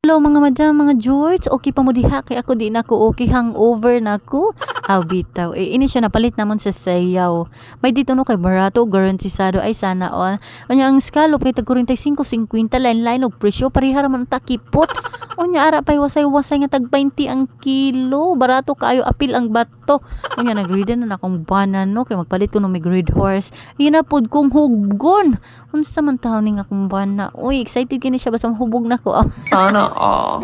Hello mga madam, mga George, okay pa mo diha? Kay ako di na ko okay, hangover na ko. Aw bitaw, eh ini siya napalit namon sa sayaw. May dito no kay barato, garantisado ay sana all. Unya ang scallop kay tag 45.50, line-line og presyo, pareha ra man ta kipot. Unya ara pay wasay-wasay nga tag 20 ang kilo, barato kaayo, apil ang bato. Unya nagready na akong bana no kay magpalit ko no may Red Horse. Ina pod kong huggon. Unsa man taon ning akong bana? Uy, excited kini siya basta mahubog na ko. Sana all.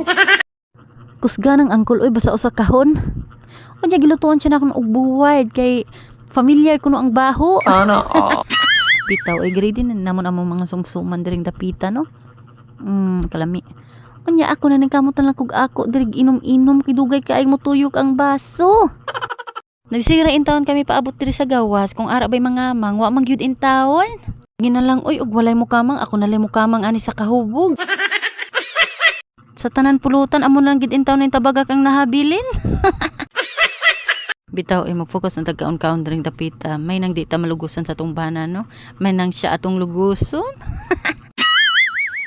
Kusga ng angkol oy, basta usa kahon. Unya gilutuan siya nako og buwad kay familiar kuno ang baho. Sana all. Bitaw ay ready na namon among mga sumsuman diring dapita no. Kalami. Unya ako na nagkamutan lang kog ako diri inom-inom kay dugay kay motuyok ang baso. Nagsira in taon kami paabot diri sa gawas kung ara bay mga mang wa man gyud in taon. Ginalang oy og walay mo kamang, ako na mo kamang ani sa kahubog. Sa tanan pulutan amo lang gid in taon ning tabagak ang nahabilin. Bitaw ay mag-focus ang tagkaon-kaon diring dapita. May nang di ta malugusan sa atong bana no. May nang siya atong luguson.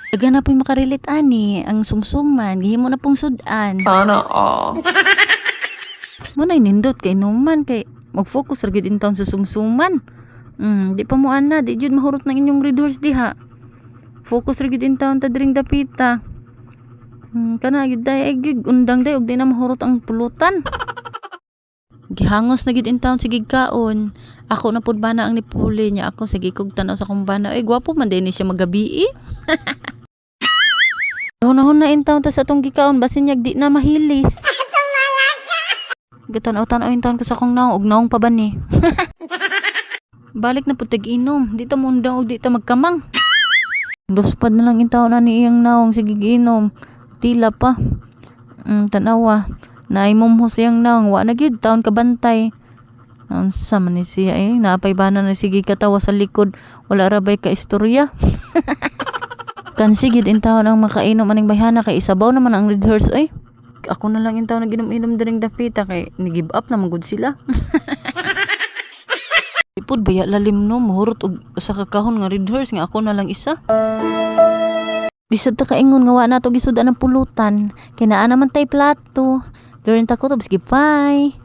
Daga na po'y makarelate ani ang sumsuman gihimo na pong sudan. Sana all. Mo nay nindot kay inuman kay mag-focus ra gyud in taon sa sumsuman. Di pa mo ana, di jud mahurot ng inyong Red Horse diha. Focus ra gyud in taon ta diring dapita. Kana gyud day ay gyud undang day og di na mahurot ang pulutan. Gihangos na gyud in taon sige kaon. Ako na pud bana ang nipuli niya ako sige kog tan-aw sa akong bana. Ay gwapo man din ni siya magabi. Hunahon na in taon ta sa atong gikaon basin yag di na mahilis. Gatan-aw-tan-aw in taon ko sa akong naong og naong pa ba ni. Balik na pud tag-inom, di ta muundang og di ta magkamang. Luspad na lang in taon ani iyang naong sige giinom. Tila pa. Tanawa. Naay mumho siyang naong wa na gyud taon kabantay. Unsa man ni siya eh, naapay bana na sige katawa sa likod, wala ra bay ka istorya. Kansi gyud in taon ang makainom aning bayhana kay isabaw naman ang Red Horse oy. Ako na lang in taon nag-inom-inom diring dapita kay ni-give up na man gud sila. Ipod baya lalim no, mahurot og usa ka kahon nga Red Horse nga ako na lang isa. Di sad ta kaingon nga wa nato gisud-an ang pulutan kay naa naman tay plato. During ta kutob, sige bye.